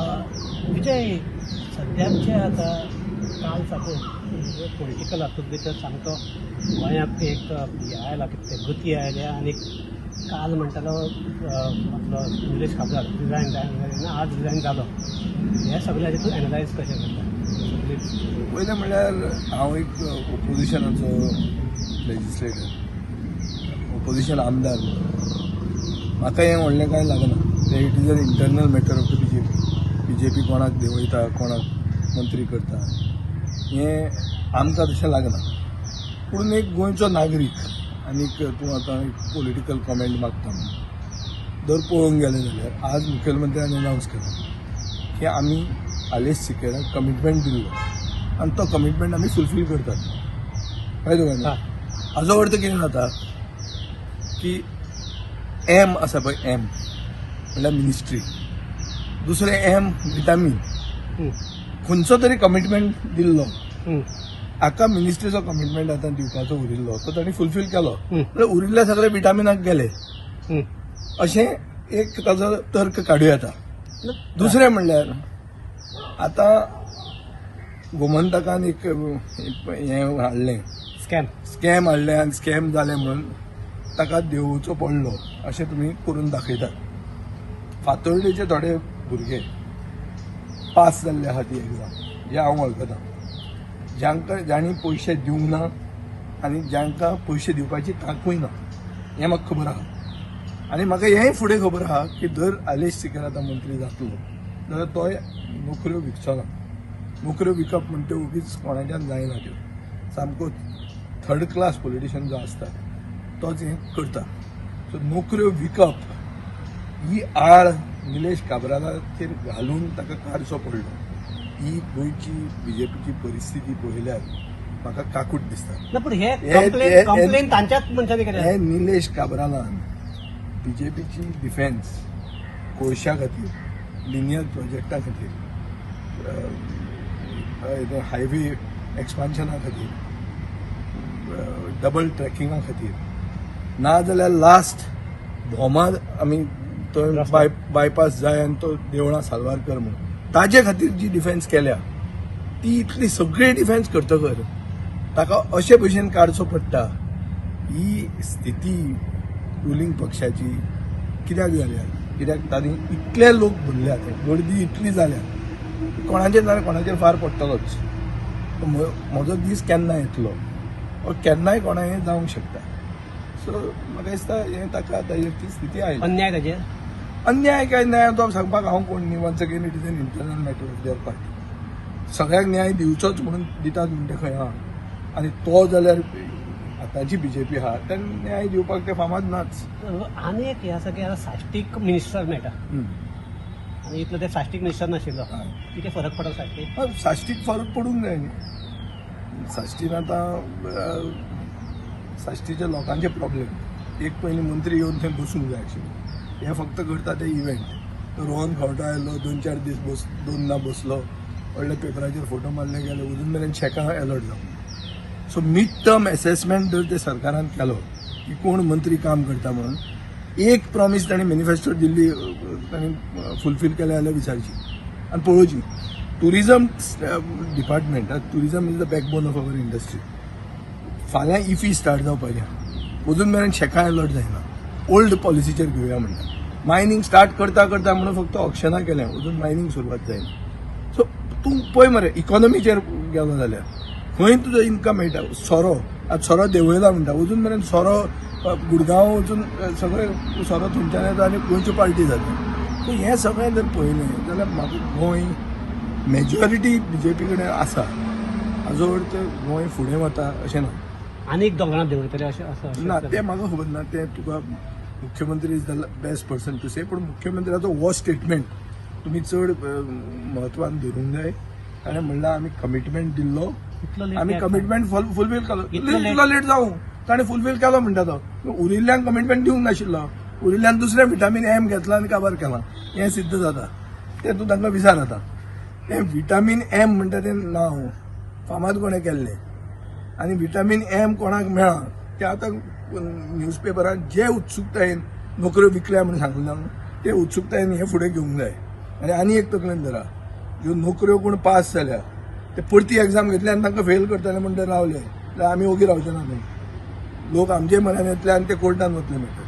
विजय, सद्याचे आतां काल साकून पॉलिटिकल हातूंत भितर सामको गोंयाक एक हें आयला, कितें तें, गती आयल्या. आनी काल म्हणटालो आपलो निलेश काब्राल रिजायन जायना, आज रिजायन जालो. हे सगळ्याचें तूं एनलायज कशें करता सगळी? पयलें म्हणल्यार हांव एक ओपोजिशनाचो लेजिस्लेटर, ओपोजिशन आमदार. म्हाका हें व्हडलें कांय लागना तें. It is an internal matter of the BJP. BJP कोणाक देंवयता, कोणाक मंत्री करता, हें आमकां तशें लागना. पूण एक गोंयचो नागरीक आनीक तूं आतां एक पॉलिटिकल कॉमेंट मागता म्हणून जर पळोवंक गेलें जाल्यार, आज मुखेलमंत्र्यान अनावन्स केलां की आमी आलेश सिकेराक कमिटमेंट दिल्लो आनी तो कमिटमेंट आमी फुलफील करतात. कळ्ळें तुका न्ही? हाजो अर्थ कितें जाता की एम आसा पळय, एम म्हणल्यार मिनिस्ट्री, दुसरें एम विटामीन. खंयचो तरी कमिटमेंट दिल्लो हाका, मिनिस्ट्रीचो कमिटमेंट आतां दिवपाचो उरिल्लो, तो तांणी फुलफील केलो. म्हणल्यार उरिल्ले सगळे विटामिनाक गेले, अशें एक ताजो तर्क काडूं येता. दुसरें म्हणल्यार आतां गोमंतकान एक हें हाडलें, स्कॅम. स्कॅम हाडलें आनी स्कॅम जालें म्हणून ताका देंवोवचो पडलो अशें तुमी करून दाखयतात. फातोर्डेचे थोडे भुरगे पास जाल्ले आहा ती एग्जाम, जे हांव वळखता, जांकां जांणी पयशे दिवंक ना आनी जांकां पयशे दिवपाची तांकूय ना, हें म्हाका खबर आहा. आनी म्हाका हेंय फुडें खबर आहा की जर आलेश सिकेर आतां मंत्री जातलो जाल्यार तोय नोकऱ्यो विकचो ना. नोकऱ्यो विकप म्हणटा ओगीच कोणाच्यान जायना त्यो. सामको थर्ड क्लास पॉलिटिशियन जो आसता तोच हें करता. सो नोकऱ्यो विकप ही आळ निलेश काब्रालाचेर घालून ताका काडचो पडलो, ही गोंयची बीजेपीची परिस्थिती पळयल्यार म्हाका काकूट दिसता. ना, पूण हे कंप्लेन कंप्लेन तांच्याच मनशांनी केल्या. हे निलेश काब्रालान बीजेपीची डिफेन्स कोळशा खातीर, लिनियर प्रोजेक्टा खातीर, हायवे एक्सपान्शना खातीर, डबल ट्रॅकिंगा खातीर, ना जाल्यार लास्ट भोमा आमी तो बायपास जाय आनी तो देवळां साल्वार कर म्हणून ताजे खातीर जी डिफेन्स केल्या, ती इतली सगळी डिफेन्स करतकर ताका अशे भशेन काडचो पडटा, ही स्थिती रुलींग पक्षाची कित्याक जाल्या? कित्याक तांणी इतले लोक भरल्यात, गर्दी इतली जाल्या, कोणाचेर ना कोणाचेर फार पडटलोच. म्हजो दीस केन्ना येतलो वा केन्नाय कोणाय जावंक शकता. सो म्हाका दिसता हें ताका ताजेर ती स्थिती आयली. अन्याय ताजेर. अन्याय काय न्याय तो सांगपाक हांव कोण न्ही. Once again, it is an internal matter of their party. सगळ्यांक न्याय दिवचोच म्हणून दितात म्हणटा खंय आहा आनी तो जाल्यार आतांची बीजेपी आहा, तांणी न्याय दिवपाक ते फामाद नाच. आनी एक हें आसा की आतां साश्टीक मिनिस्टर मेळटा आनी इतलो ते साश्टीक मिनिस्टर नाशिल्लो. कितें फरक पडलो साश्टीक? हय, साश्टीक फरक पडूंक जाय न्ही. साश्टीन आतां साश्टीच्या लोकांचे प्रॉब्लेम, एक पयलीं मंत्री येवन थंय बसूंक जाय आशिल्लें. हे फक्त करता ते इव्हेंट. तो रोहन खंवटो आयलो, 2-4 दीस बस, दोनदा बसलो, व्हडले पेपराचेर फोटो मारले, गेले. अजून मेरेन चॅकां अलॉट जावंक. सो मिड टर्म एसेसमेंट जर ते सरकारान केलो की कोण मंत्री काम करता म्हणून, एक प्रॉमीस तांणी मॅनिफेस्टो दिल्ली तांणी फुलफील केल्या जाल्यार विचारची आनी पळोवची. Tourism department, tourism is the backbone of our industry. फाल्यां इफी स्टार्ट जावपाचें, अजून मेरेन चॅकां अलॉट जायना. ओल्ड पॉलिसीचेर घेवया म्हणटा. मायनींग स्टार्ट करता करता म्हणून फक्त ऑक्शनां केलें, अजून मायनींग सुरवात जायना. सो तूं पळय मरे, इकॉनॉमीचेर गेलो जाल्यार खंय तुजो इन्कम मेळटा? सोरो, आतां सोरो देंवयला म्हणटा, अजून मेरेन सोरो गुडगांव वचून सगळे सोरो थंयच्यान येता आनी गोंयच्यो पार्टी जाता. सो हें सगळें जर पळयलें जाल्यार म्हाका गोंय मेजॉरिटी बीजेपी कडेन आसा हाजो अर्थ गोंय फुडें वता अशें ना. आनीक दोग जाणां देंवयतले अशें असो अशें ना, तें म्हाका खबर ना. तें तुका मुख्यमंत्री is the best person to say. पूण मुख्यमंत्र्याचो हो स्टेटमेंट तुमी चड म्हत्वान धरूंक जाय. ताणें म्हणलां, आमी कमिटमेंट दिल्लो, इतलो late आमी कित्याक? कमिटमेंट फुलफील केलो. इतलो late? इतलो लेट जावं, ताणें फुलफील केलो म्हणटा तो. उरिल्ल्यांक कमिटमेंट दिवंक नाशिल्लो. उरिल्ल्यान दुसरें विटामीन एम घेतला आनी काबार केलां हें सिद्ध जाता. तें तूं तांकां विचार. आतां तें विटामीन एम म्हणटा तें नांव फामाद कोणें केल्लें आनी विटामीन एम कोणाक मेळ्ळां तें आतां न्यूज पेपरान जे उत्सुकतायेन नोकऱ्यो विकल्या म्हणून सांगलां, ते उत्सुकतायेन हें फुडें घेवंक जाय. आनी आनी एक तकलेन धरा, ज्यो नोकऱ्यो कोण पास जाल्या ते परती एग्जाम घेतले आनी तांकां फेल करतले म्हणटा रावले जाल्यार आमी ओगी रावचे ना न्हू. लोक आमचे म्हऱ्यान येतले आनी ते कोर्टान वतले म्हणटा.